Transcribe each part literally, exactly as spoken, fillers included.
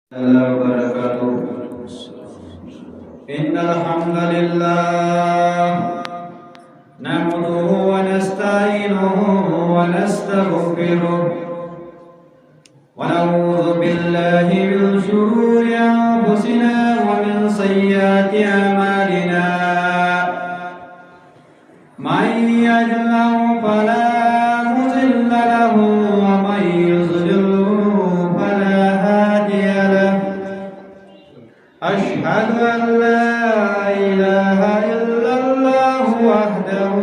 الله وبركاته. إن الحمد لله نحمده ونستعينه ونستغفره، ونعوذ بالله من شرور أنفسنا ومن سيئات أعمالنا. من يهد الله فلا مضل له، ومن يضلل فلا هادي له. أشهد أن لا إله إلا الله وحده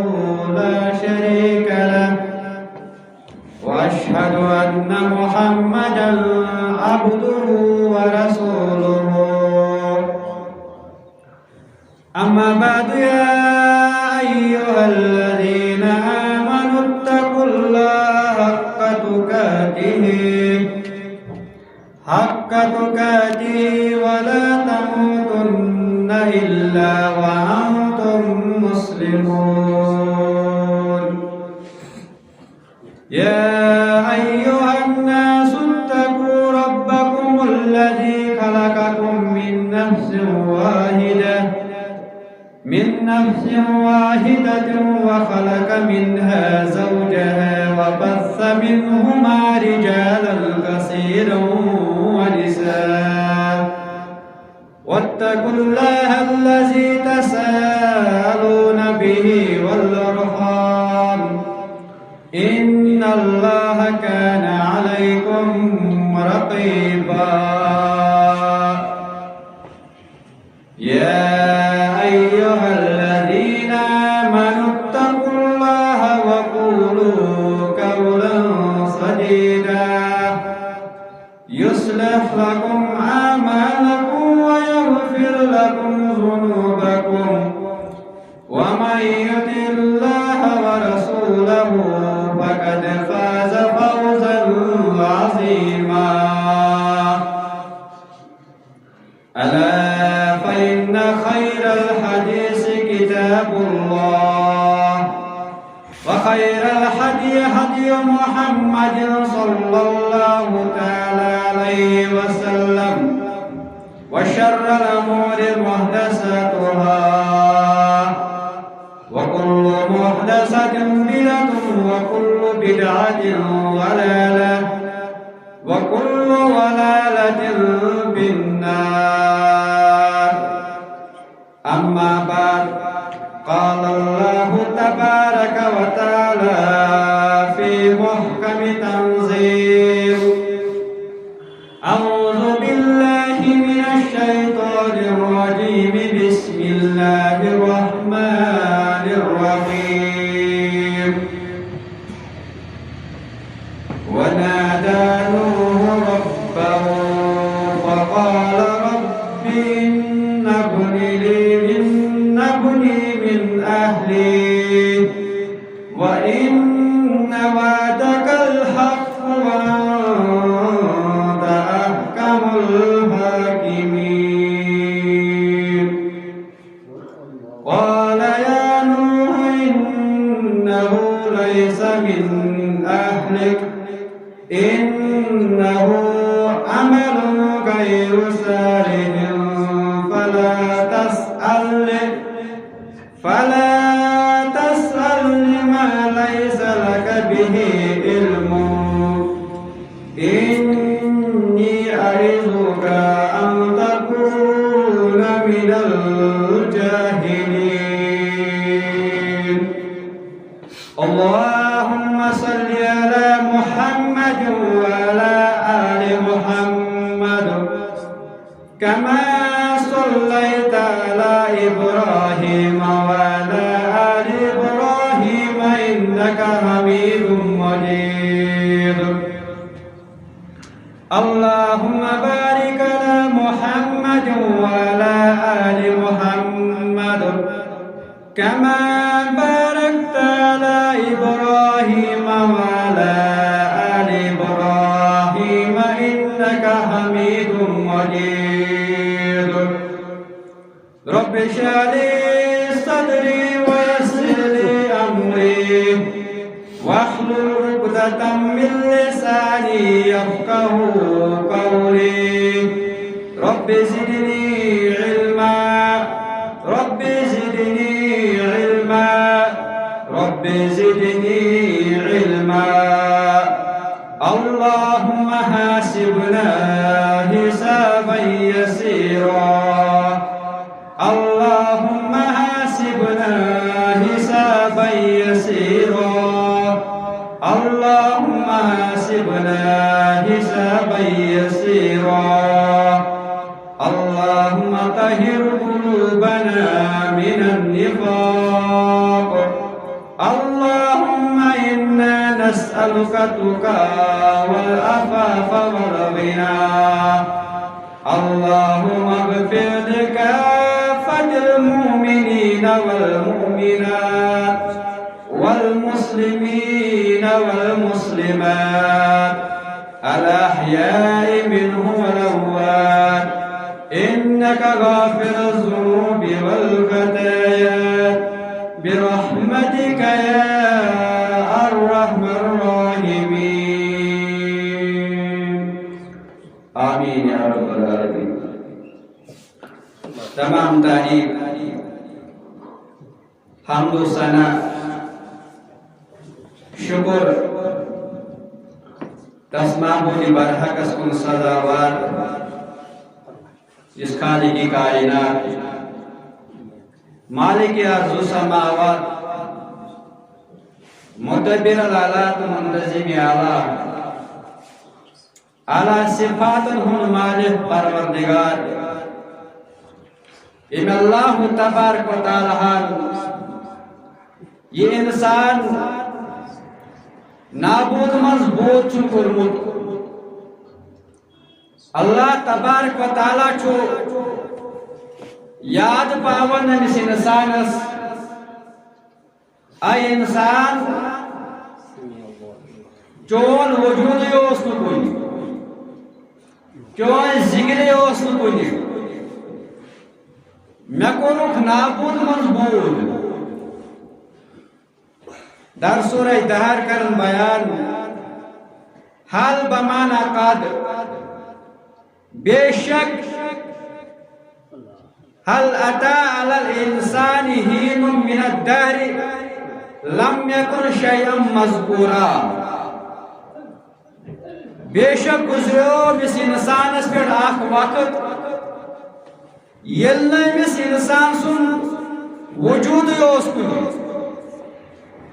لا شريك له، وأشهد أن محمدا عبده ورسوله. أما بعد، يا أيها الذين آمنوا اتقوا الله حق تقاته، حق تقاته ولا تموتن إلا وأنتم مسلمون. يا أيها الناس اتقوا ربكم الذي خلقكم من نفس واحدة، من نفس واحدة وخلق منها زوجها وبث منهما رجالا كثيرا ونساء، واتقوا الله الذي تساءلون به والأرحام، إن الله كان عليكم رقيبا. يا أيها الذين آمنوا اتقوا الله وقولوا قولا سديدا، يصلح لكم أعمالكم ويغفر لكم ذنوبكم، ومن يطع الله ورسوله فقد فاز فوزا عظيما. ألا فإن خير الحديث كتاب الله، وخير الهدي هدي محمد صلى الله تعالى عليه وسلم، وشر الأمور محدثاتها، وكل محدثة بدعة، وكل بدعة ضلالة، وكل ضلالة في النار. أما بعد، قال الله تبارك وتعالى في محكم تنزيل، أعوذ بالله من الشيطان الرجيم، بسم الله الرحمن الرحيم. ونادى نوح ربه فقال رب إن ابن لي، إن ابني من أهلي، وإن وعدك الحق وأنت أحكم الحاكمين. قال يا نوح إنه ليس من أهلك، إنه عمل غير صالح، فلا تسألني، فلا تسألني ما ليس لك به علم، إني أعظك أن تكون من الجاهلين. اللهم صل على محمد وعلى آل محمد، كما صليت على إبراهيم وعلى آل إبراهيم إنك حميد مجيد. اللهم بارك على محمد وعلى آل محمد، كما باركت على إبراهيم وعلى آل إبراهيم إنك حميد مجيد. رب اشرح لي صدري ويسر لي أمري واحلل عقدة من لساني يفقهوا قولي. رب زدني علما، رب زدني علما، رب زدني علما. اللهم حاسبنا حسابا يسيرا. اللهم حاسبنا حسابا يسيرا. اللهم حاسبنا حسابا يسيرا. اللهم طهر قلوبنا من النفاق. اللهم إنا نسألك التقى والعفاف والغنى. اللهم اغفر لكافة المؤمنين والمؤمنات والمسلمين والمسلمات الأحياء منهم والأموات إنك غافر الذنوب والخطايا برحمتك يا أرحم الراحمين. آمين يا رب العالمين. تمام تعریف، حمد و ثنا، شکر تس معبود برحقس کن سزاوار، یس خالق کائنات، مالک ارض و سماوات، مدبر الحالات، منتظم اعلیٰ، اعلیٰ صفاتن ہند مالک پروردگار، یم اللہ تبارک و تعالیٰ ہن یہ انسان نابود منز بود چھ کورمت۔ اللہ تبارک و تعالیٰ چھ یاد پاون امس انسانس، اے انسان، چون وجودے اوس نہٕ کُنہِ، چون ذکرے اوس نہٕ کُنہِ، مےٚ کوٚرُکھ نابود منٛز بود۔ در سورہ دہر کرن بیان، حال بمعنی قد، بے شک، هل أتى على الإنسان حين من الدهر لم يكن شيئا مذكورا۔ بے شک گزریو أمِس انسانس پٮ۪ٹھ اکھ وقت، ییٚلہِ نہٕ أمِس انسان سُنٛد وجودٕے اوس کُنہِ،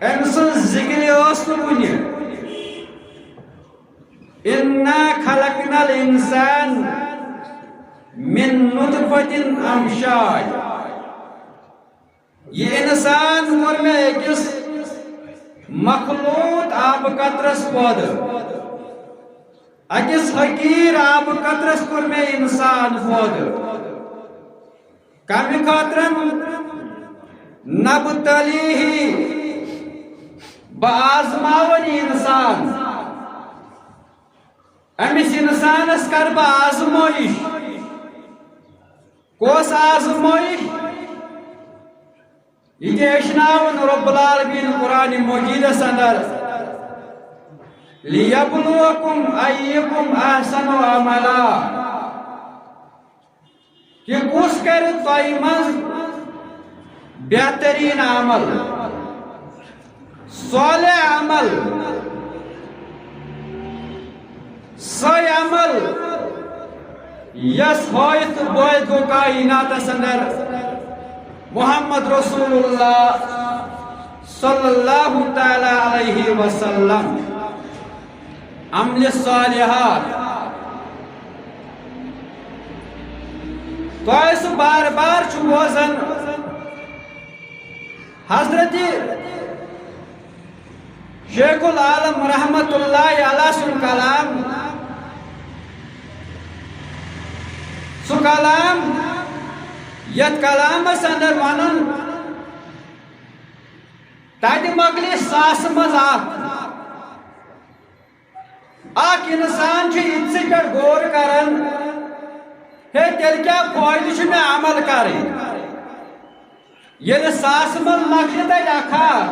أمۍ سٕنٛز ذکرٕے ٲس نہٕ کُنہِ۔ إنا خلقنا الإنسان من نطفة أمشاج۔ یہ انسان کوٚر مےٚ أکِس مخلوط آبہٕ قطرس پٲدٕ، أکِس حقیٖر آبہٕ قطرس کوٚر مےٚ انسان پٲدٕ۔ کمہِ خٲطرٕ؟ نبتلیہ، بہٕ آزماون یہِ انسان۔ أمِس انسانس کرٕ بہٕ آزمٲیش۔ کۄس آزمٲیش؟ یہِ تہِ ہیٚچھناوُن رب العالمین قرآن مجیدس اندر، لِیَبْلُوَکُمْ أَیُّکُمْ أَحْسَنُ عَمَلًا، کہ کُس کرِ تۄہہِ منٛز بہترین عمل، صالح عمل، سۄے عمل یس ہٲیتھ بٲیتھ گوٚو کائناتس اندر محمد رسول اللہ صلی اللہ تعالی علیہ وسلم۔ عمل صالحات۔ تۄہہِ سُہ بار بار چھُ بوزان حضرت شیخ العالم رحمت اللہ علیہ سُنٛد کلام، سُہ کلام یتھ کلامس اندر ونان، تتہِ مۄکلہِ ساسہٕ منٛز اکھ۔ اکھ انسان چھُ یِتھسٕے پٮ۪ٹھ غور کران، ہے، تیٚلہِ کیٛاہ فٲیدٕ چھُ مےٚ عمل کرٕنۍ؟ ییٚلہِ ساسہٕ منٛز مۄکلہِ تتہِ اکھا،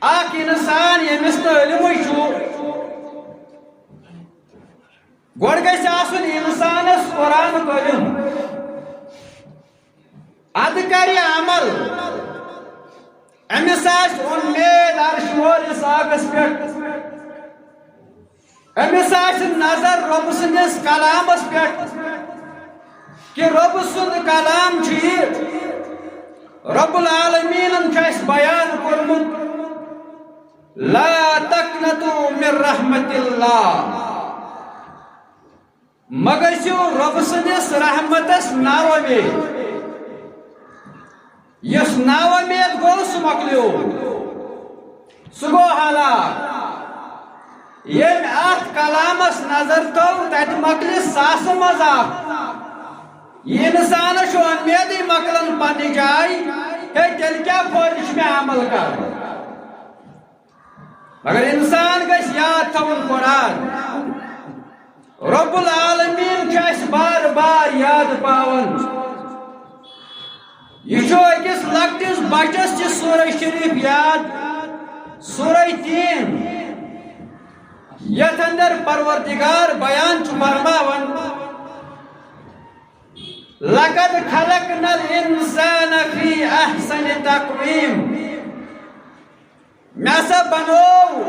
اکھ انسان ییٚمِس نہٕ علمٕے چھُ، گۄڈٕ گژھِ آسُن انسانس أمِس آسہِ اُمید عرش وٲلِس آگس پٮ۪ٹھ۔ أمِس آسہِ نظر رۄب سٕنٛدِس کلامس پٮ۪ٹھ کہِ رۄب سُنٛد کلام چھُ یہِ۔ رب العالمیٖنن چھُ اَسہِ بیان کوٚرمُت، "لا تقنطوا من رحمت اللہ"۔ مہ گٔژھِو رۄب سٕنٛدِس رحمتس ناوۄمید۔ یُس ناوۄمید گوٚو، سُہ مۄکلیو، سُہ گوٚو ہلاک۔ ییٚمۍ اتھ کلامس نظر تھٲو، تتہِ مۄکلہِ ساسہٕ منٛز اکھ۔ یہِ انسانس چھُ اُمیدٕے مۄکلان پننہِ جایہِ، ہے، تیٚلہِ کیٛاہ فٲیدٕ چھُ مےٚ عمل کرُن؟ مگر انسان گژھِ یاد تھاوُن قرآن۔ رب العالمین چھُ اَسہِ بار بار یاد پاوان۔ یہِ چھُ أکِس لۄکٹِس بچس تہِ سورہ شریف یاد، سورہ تین، یتھ اندر پروردگار بیان چھُ فرماوان، "لقد خلقنا الانسان فی احسن تقویم"۔ مےٚ ہسا بنوو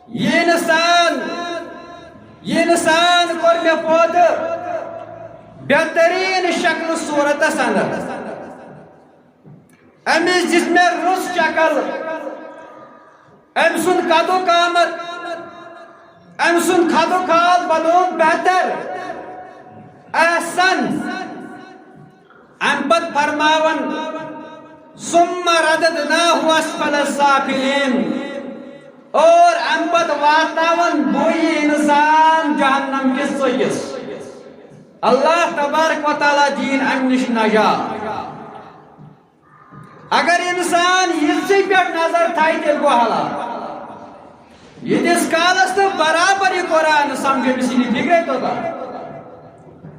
یہِ انسان، یہِ انسان کوٚر مےٚ پٲدٕ بہتریٖن شکل صورتس اندر۔ أمِس دِژ مےٚ رٕژ شکل، أمۍ سُنٛد قد و قامت، أمۍ سُنٛد خد و خال بنووُم بہتر، احسن۔ امہِ پتہٕ فرماوان، "ثم رددناه اسفل سافلین"، اور امہِ پتہٕ واتناوان بہٕ یہِ انسان جہنم کِس ژٔکِس۔ اللہ تبارک و تعالیٰ دِیِن امہِ نِش نجات۔ اگر انسان یِژھٕے پٮ۪ٹھ نظر تھایہِ، تیٚلہِ گوٚو ہلاک۔ ییٖتِس کالس نہٕ برابر یہِ قرآن سمجھِ، أمِس یی نہٕ فِکرے توٚتام۔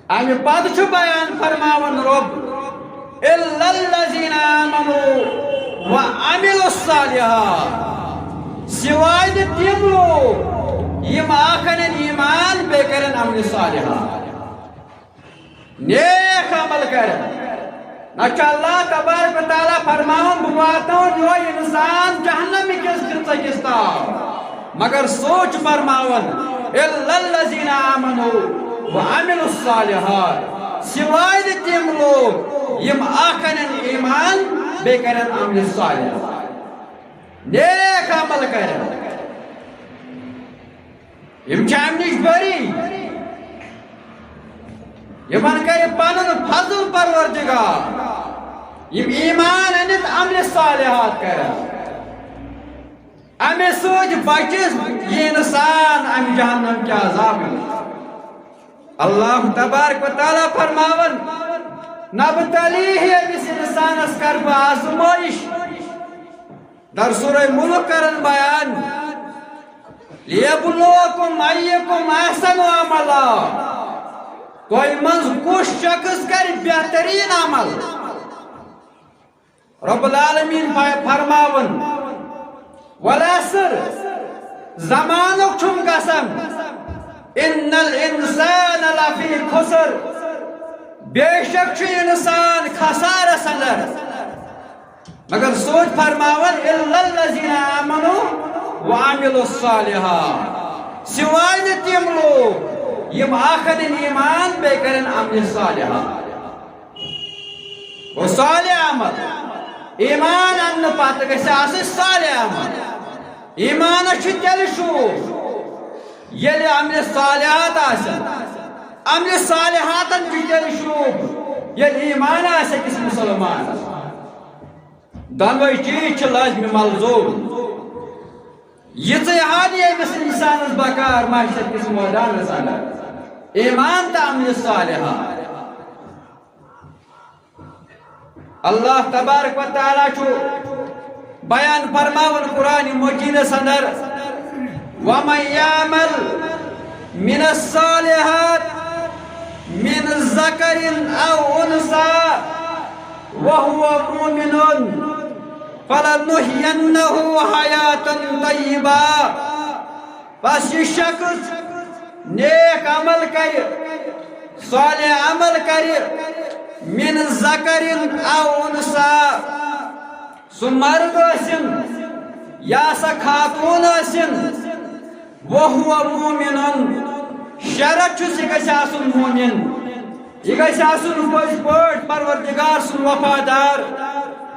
امہِ پتہٕ چھُ بیان فرماوان رۄب، "الا الذین آمنوا وعملوا الصالحات"، سوائے نہٕ تِم لوٗکھ یِم اکھ انن ایمان بیٚیہِ کرن عملِ صالحات۔ نیک عمل کرن۔ نہ چھُ اللہ تبارک و تعالیٰ فرماوان، بہٕ واتناوَن یِہوٚے انسان جہنم کِس ژٔکِس تام۔ مگر سُہ چھُ فرماوان، "الا الذین آمنوا وعملوا الصالحات"، سوائے نہٕ تِم لوٗکھ یِم اکھ انن ایمان بیٚیہِ کرن عملِ صالح، نیک عمل کرن۔ یِم چھِ اَمہِ نِش بٔری۔ یِمن کرِ پنُن فضل پروردگار۔ یِم ایمان أنِتھ عملِ صالحات کرن، اَمہِ سۭتۍ بچہِ یہِ انسان اَمہِ جہنم کہِ عذابہٕ نِش۔ اللہ تبارک و تعالیٰ فرماوان، "نبتلیہ"، أمِس انسانس کرٕ بہٕ آزمٲیش۔ در سورہ ملک کرن بیان، "لیبلوکم ایکم احسن عملا"، تۄہہِ منٛز کُس شخص کرِ بہتریٖن عمل؟ رب العالمین ف-، فرماوان، "والعصر"، زمانُک چھُم قسم، "ان الانسان لفی خسر"، بے شک چھُ انسان خسارس اندر۔ مگر سوچ فرماوان، "الا الذین آمنوا وعملوا الصالحات"، سوائے نہٕ تِم لوٗکھ یِم اکھ انن ایمان بیٚیہِ کرن عملِ صالحہ۔ گوٚو صالح عمل۔ ایمان اننہٕ پتہٕ گژھِ آسٕنۍ صالح عمل۔ ایمانس چھُ تیٚلہِ شوٗب ییٚلہِ عملِ صالحات آسن۔ عملِ صالحاتن چھُ تیٚلہِ شوٗب ییٚلہِ ایمان آسہِ أکِس مسلمانس۔ دۄنوَے چیٖز چھِ لازمِ ملزوٗم۔ یِژٕے حال ییٚمِس اِنسانَس بکار محشر کِس مٲدانَس اندر، ایمان تہٕ عملِ صالحہ۔ اللہ تبارک و تعالیٰ چھُ بیان فرماوان قرآن مجیدس اندر، "ومن یعمل من الصالحات من ذکر او انثی وهو مؤمن فلنحیینہ حیاتا طیبہ"۔ پس یہِ شخص نیک عمل کرِ، صالح عمل کرِ، من ذکر او انثی، سُہ مرد ٲسِن یا سۄ خاتوٗن ٲسِن، وَهُوَ مُؤْمِنٌ، شرط چھُس یہِ گژھِ آسُن مومن۔ یہِ گژھِ آسُن پٔزۍ پٲٹھۍ پروردگار سُنٛد وفادار۔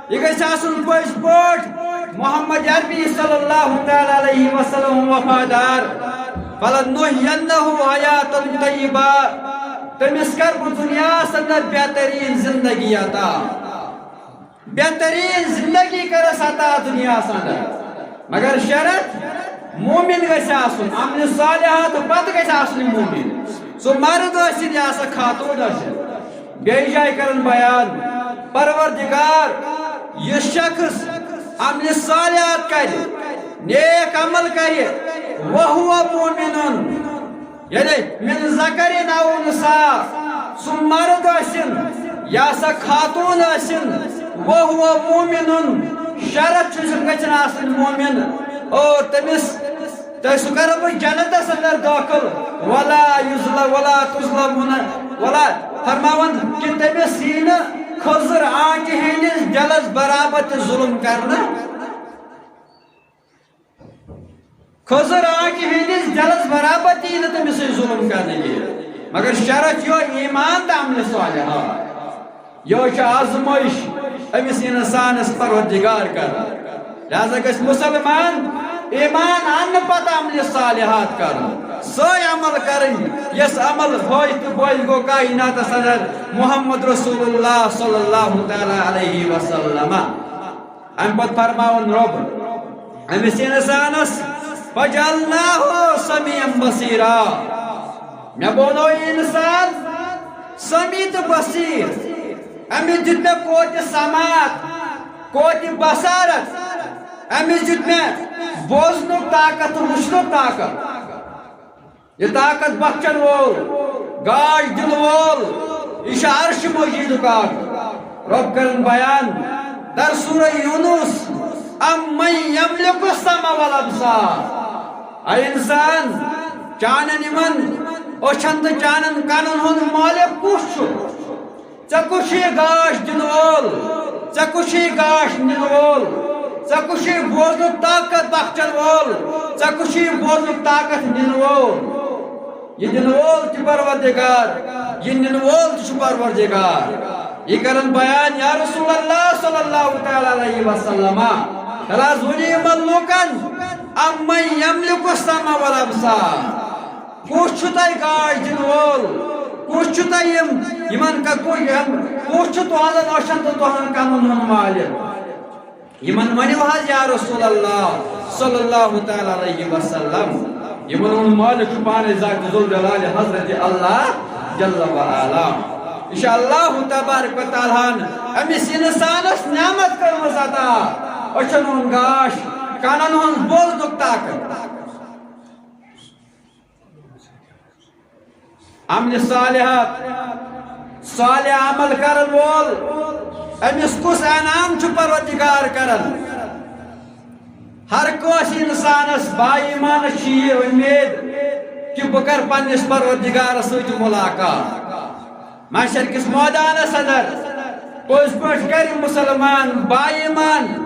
یہِ گژھِ آسُن پٔزۍ پٲٹھۍ محمد عربی صلی اللہ تعالیٰ علیہ وسلم وفادار۔ فَلَنُحْيِيَنَّهُ حَيَاةً طَيِّبَةً، تٔمِس کَرٕ بہٕ دُنیاہَس اندر بہتریٖن زندگی عطا۔ بہتریٖن زندگی کٔرٕس عطا دُنیاہَس اندر۔ مگر شرط، مومن گژھِ آسُن، عملِ صالحات پتہٕ گژھِ آسُن مومن۔ سُہ مرد ٲسِن یا سۄ خاتوٗن ٲسِن۔ بیٚیہِ جایہِ کرن بیان، پروردگار، یُس شخص عملِ صالحات کرِ، نیک عمل کرِ، وَهُوَ مُؤْمِنٌ، یعنی من ذکر او انثی، سُہ مرد ٲسِن یا سۄ خاتوٗن ٲسِن، وَهُوَ مُؤْمِنٌ، شرط چھُ سُہ گژھِ آسٕنۍ مومن۔ اور تٔمِس، تہٕ سُہ کرٕ بہٕ جنتس اندر دٲخل۔ وَلَا يُظْلَمُ، وَلَا تُظْلَمُونَ، وَلَا، فرماوان کہِ تٔمِس یی نہٕ کھٔزٕر آنٛچہِ ہٕنٛدِس ڈلس برابر تہِ ظُلم کرنہٕ۔ کھٔزٕر آنٛچہِ ہٕنٛدِس ڈلس برابر تہِ یی نہٕ تٔمِس سۭتۍ ظُلم کرنہٕ یہِ۔ مگر شرط یِہوٚے ایمان تہٕ عملِ صالحات۔ یِہوٚے چھِ آزمٲیِش أمِس اِنسانس پروردگار کران۔ لہذا گژھِ مُسلمان ایمان اننہٕ پتہٕ عملِ صالحات کرُن۔ سۄے عمل کرٕنۍ، یۄس عمل ہٲوِتھ تہٕ بٲوِتھ گوٚو کائناتس اندر محمد رسول اللہ صلی اللہ تعالیٰ علیہ وسلم۔ امہِ پتہٕ فرماوُن رۄب أمِس اِنسانس، فَجَعَلْنَاهُ سَمِيعًا بَصِيرًا۔ مےٚ بنوو یہِ اِنسان سمیع تہٕ بصیٖر۔ أمِس دیُت مےٚ قوتِ سماعت، قوتِ بصارت۔ أمِس دیُت مےٚ بوزنُک طاقت تہٕ وٕچھنُک طاقت۔ یہِ طاقت بخشن وول، گاش دِنہٕ وول، یہِ چھُ عرش مجیدُک اکھ۔ رۄب کرن بیان در سورہ یونس، اَمَّن یَملِکُ السَّمْعَ وَالْأَبْصَارَ۔ اے انسان، چانٮ۪ن یِمن أچھن تہٕ چانٮ۪ن کنن ہُنٛد مالک کُس چھُ؟ ژےٚ کُس چھُے گاش دِنہٕ وول؟ ژےٚ کُس چھُے گاش نِنہٕ وول؟ ژےٚ کُس چھُے بوزنُک طاقت بخشن وول؟ ژےٚ کُس چھُے بوزنُک طاقت نِنہٕ وول؟ یہِ دِنہٕ وول تہِ پروردگار، یہِ نِنہٕ وول تہِ چھُ پروردگار۔ یہِ کرن بیان یا رسول اللہ صلی اللہ تعالیٰ علیہ وسلم۔ تیٚلہِ حظ ؤنِو یِمن لوٗکن، اَمَّن یَملِکُ السَّمْعَ وَالْأَبْصَارَ؟ کُس چھُ تۄہہِ گاش دِنہٕ وول؟ کُس چھُ تۄہہِ یِم، یِمن کا-، کُ-، یِم، کُس چھُ تُہنٛزن أچھن تہٕ تُہنٛدٮ۪ن کنن ہُنٛد مالک؟ یِمن ؤنِو حظ یا رسول اللہ صلی اللہ تعالیٰ علیہ وسلم، یِمن ہُنٛد مالک چھُ پانے ذات ذوالجلال حضرت اللہ جل و علا۔ یہِ چھُ اللہ تبارک و تعالیٰ ہن أمِس اِنسانس نعمت کٔرمٕژ عطا، أچھن ہُنٛد گاش، کنن ہُنٛد بوزنُک طاقت۔ عملِ صالحات، صالح عمل کرن وول، أمِس کُس انعام چھُ پروردگار کران؟ ہر کٲنٛسہِ انسانس با ایمانس چھِ یہِ اُمید کہِ بہٕ کرٕ پننِس پروردگارس سۭتۍ ملاقات۔ محشر کِس مٲدانس اندر پٔزۍ پٲٹھۍ کرِ مُسلمان با ایمان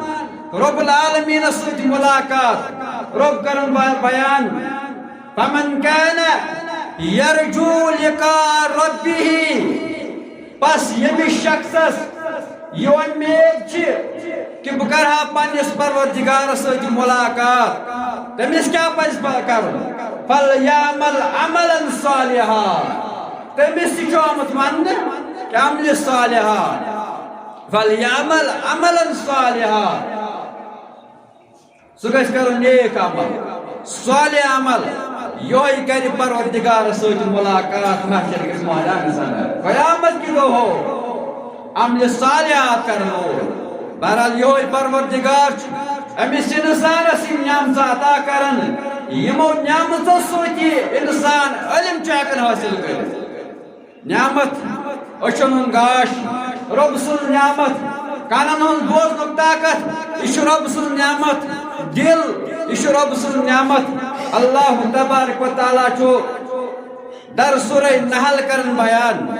رب العالمیٖنس سۭتۍ ملاقات۔ رب کرن با-، بیان، فَمَنْ كَانَ يَرْجُو لِقَاءَ رَبِّهِ، پس ییٚمِس شخصس یہِ اُمید چھِ کہِ بہٕ کرٕ ہا پننِس پروردگارس سۭتۍ ملاقات، تٔمِس کیٛاہ پزِ پا-، کرُن؟ فَلْيَعْمَلْ عَمَلًا صَالِحًا۔ تٔمِس تہِ چھُ آمُت وننہٕ کہِ عملِ صالحا۔ فَلْيَعْمَلْ عَمَلًا صَالِحًا۔ سُہ گژھِ کرُن نیک عمل، صالح عمل۔ یِہوٚے کرِ پروردگارس سۭتۍ ملاقات محشر کِس مٲدانس اندر۔ قیامت کہِ دۄہ ہو عملِ صالحات کرن وول۔ بہرحال، یِہوٚے پروردگار چھُ أمِس اِنسانس یِم نعمژٕ عطا کران، یِمو نعمژو سۭتۍ یہِ اِنسان علم چھُ ہٮ۪کان حٲصِل کٔرِتھ۔ نعمت أچھن ہُنٛد گاش، رۄب سٕنٛز نعمت، کَنَن ہُنٛد بوزنُک طاقت، یہِ چھُ رۄب سٕنٛز نعمت، دِل، یہِ چھُ رۄب سٕنٛز نعمت۔ اللہ تبارک و تعالیٰ چھُ در سورہ نحل کران بیان۔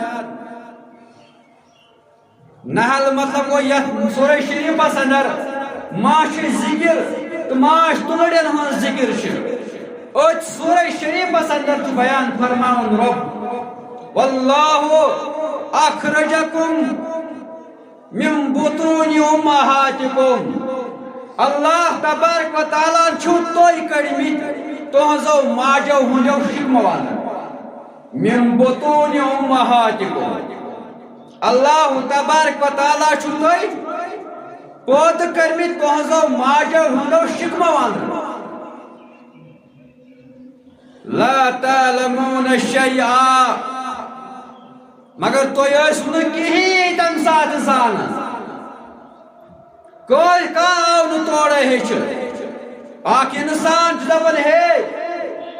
نحل مطلب گوٚو یتھ سورہ شریفس اندر ماچھِ ذِکِر تہٕ ماچھ تُلرٮ۪ن ہٕنٛز ذِکِر چھِ۔ أتھۍ سورہ شریٖفس اندر چھُ بیان فرماوان رۄب، واللہ اخرجکم من بطون امہاتکم، اللہ تبارک و تعالیٰ چھُو تُہۍ کٔڑمٕتۍ تُہنٛزو ماجو ہٕنٛدیو شِکمو اندر۔ من بطون امہاتکم، اللہ تبارک و تعالیٰ چھُو تُہۍ پٲدٕ کٔرمٕتۍ تُہنٛزو ماجو ہٕنٛدیو شِکمو اندر۔ لا تعلمون شیئا، مگر تُہۍ ٲسِو نہٕ کِہیٖنۍ تَمہِ ساتہٕ زانان۔ کٲنٛسہِ کانٛہہ آو نہٕ تورے ہیٚچھِتھ۔ اکھ اِنسان چھُ دَپان، ہے،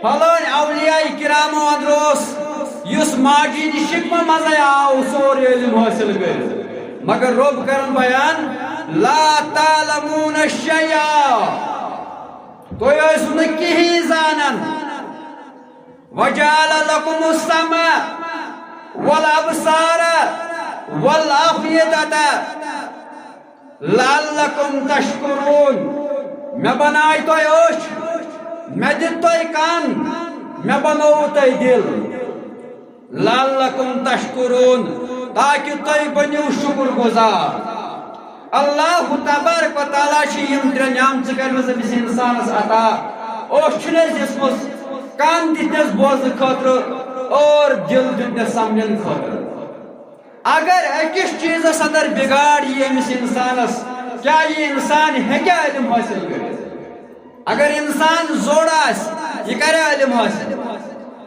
فلٲنۍ اولیاء کرامو اندرٕ اوس، یُس ماجہِ ہِنٛدِ شِکمہٕ منٛزے آو سورُے علم حٲصِل کٔرِتھ۔ مگر رۄب کران بیان، لا تعلمون شیئا، تُہۍ ٲسِو نہٕ کِہیٖنۍ زانان۔ وجعل لکم السمع والابصار والافئدة لعلکم تشکرون۔ مےٚ بنایہِ تۄہہِ أچھ، مےٚ دِتۍ تۄہہِ کن، مےٚ بنووُ تۄہہِ دِل۔ لعلکم تشکرون، تاکہ تُہۍ بٔنِو شُکر گُزار۔ اللہ تبارک و تعالیٰ چھِ یِم ترٛےٚ نعمژٕ کٔرمٕژ أمِس اِنسانَس عطا۔ أچھ چھُنَس دِژمٕژ، کَن دِتنَس بوزنہٕ خٲطرٕ اور دِل دِتنَس سَمجھنہٕ خٲطرٕ۔ اگر أکِس چیٖزَس اندر بِگاڑ یی أمِس اِنسانَس، کیٛاہ یہِ اِنسان ہیٚکیٛاہ علم حٲصِل کٔرِتھ؟ اگر اِنسان زوٚڑ آسہِ، یہِ کَرِ علم حٲصِل۔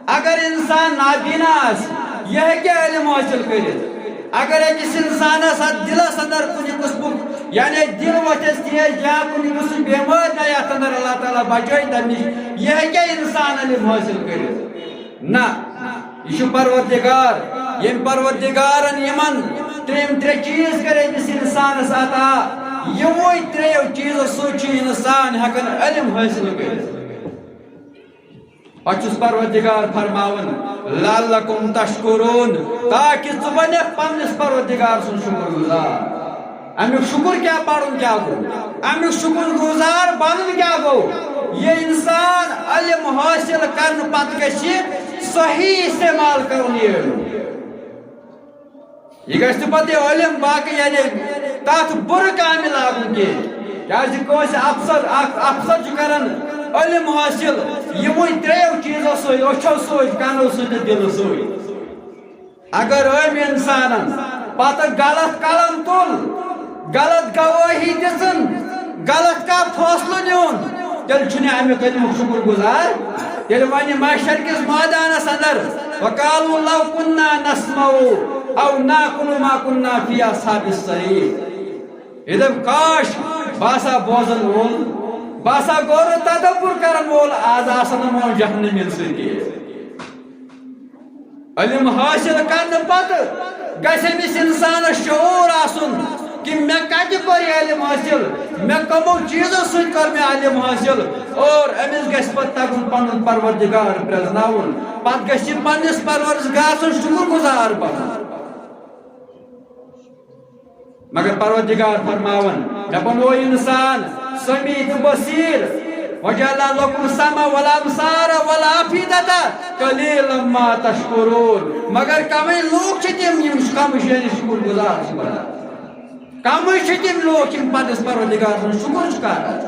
اگر اِنسان نابینا آسہِ، یہِ ہیٚکہِ علم حٲصِل کٔرِتھ۔ اگر أکِس اِنسانَس اَتھ دِلَس اندر کُنہِ قٕسمُک، یعنی دِل وۄتھٮ۪س تیز یا کُنہِ قٕسمٕچ بٮ۪مٲرۍ نہ یَتھ اندر اللہ تعالیٰ بچٲے تَمہِ نِش، یہِ ہیٚکیٛاہ اِنسان علم حٲصِل کٔرِتھ؟ نہ، یہِ چھُ پروردگار۔ ییٚمۍ پروردگارن یِمن ترٛیٚیِم ترٛےٚ چیٖز کٔرۍ أمِس اِنسانَس عطا، یِموٕے ترٛیٚیو چیٖزو سۭتۍ چھُ اِنسان ہٮ۪کان علم حٲصِل کٔرِتھ۔ پتہٕ چھُس پروردگار فرماوان، لعلکم تشکرون، تاکہ ژٕ بنکھ پننِس پروردگار سُنٛد شُکر گُزار۔ امیُک شُکر کیٛاہ پرُن کیٛاہ گوٚو؟ امیُک شُکر گُزار بنُن کیٛاہ گوٚو؟ یہِ اِنسان علم حٲصِل کرنہٕ پتہٕ گژھِ صحیح استعمال کرُن یہِ علم۔ یہِ گژھِ نہٕ پتہٕ یہِ علم باقٕے، یعنی تتھ بُرٕ کامہِ لاگُن کینٛہہ۔ کیٛازِ کٲنٛسہِ افسر، اکھ افسر چھُ کران علم حٲصِل یِموٕے ترٛیٚیو چیٖزو سۭتۍ، أچھو سۭتۍ، کنو سۭتۍ تہٕ دِلہٕ سۭتۍ۔ اگر أمۍ اِنسانن پتہٕ غلط قلم تُل، غلط گوٲہی دِژٕن، غلط کانٛہہ فٲصلہٕ نیُن، تیٚلہِ چھُنہٕ اَمیُک علمُک شُکُر گُزار۔ تیٚلہِ وَنہِ محشر کِس مٲدانَس اندر، وَقَالُوا لَوْ كُنَّا نَسْمَعُ أَوْ نَعْقِلُ مَا كُنَّا فِي أَصْحَابِ السَّعِيرِ۔ یہِ دَپہِ، کاش، بہٕ ہسا بوزن وول، بہٕ ہسا غور و تدبر کرن وول، آز آسہٕ نہٕ میون جہنمی سۭتۍ۔ علم حٲصِل کرنہٕ پتہٕ گژھِ أمِس اِنسانَس شعوٗر آسُن کہِ مےٚ کَتہِ کوٚر یہِ علم حٲصِل، مےٚ کَمو چیٖزو سۭتۍ کوٚر مےٚ علم حٲصِل، اور أمِس گژھِ پتہٕ تَگُن پَنُن پروردگار پرٛزناوُن، پتہٕ گژھِ یہِ پنٛنِس پروردگار سُنٛد شُکُر گُزار بَنُن۔ مگر پروردگار فرماوان، مےٚ بنوو انسان سمیع تہٕ بصیر، وجعل لکم السمع والابصار والافئدۃ قلیلا ما تشکرون۔ مگر کمٕے لوٗکھ چھِ تِم، یِم کم شٲنہِ شُکُر گُزار چھِ بنان۔ کمٕے چھِ تِم لوٗکھ، یِم پننِس پروردگار سُنٛد شُکُر چھِ کران۔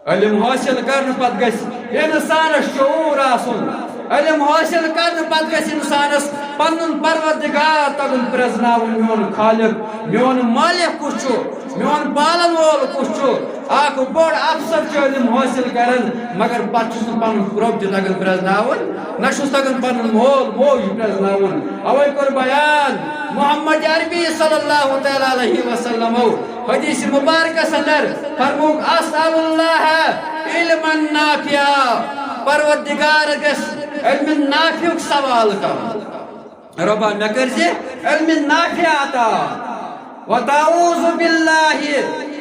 علم حٲصِل کرنہٕ پتہٕ گژھِ انسانس شعوٗر آسُن۔ علم حٲصِل کرنہٕ پتہٕ گژھِ انسانس پنُن پروردگار تگُن پرٛزناوُن، میون خالق، میون مالک کُس چھُ، میون پالن وول کُس چھُ۔ اکھ بوٚڑ افسر چھُ علم حٲصِل کران، مگر پتہٕ چھُس نہٕ پنُن رۄب تہِ تگان پرٛزناوُن، نہ چھُس تگان پنُن مول موج پرٛزناوُن۔ اوے کوٚر بیان محمد عربی صلی اللہ تعالیٰ علیہ وسلمو حدیث مبارکس اندر فرموک، اسأل اللہ علما نافعا، پروردگار گژھِ علم نافعُک سوال کرُن۔ رۄبا، مےٚ کٔرزِ علم نافع عطا۔ وتعوذ باللہ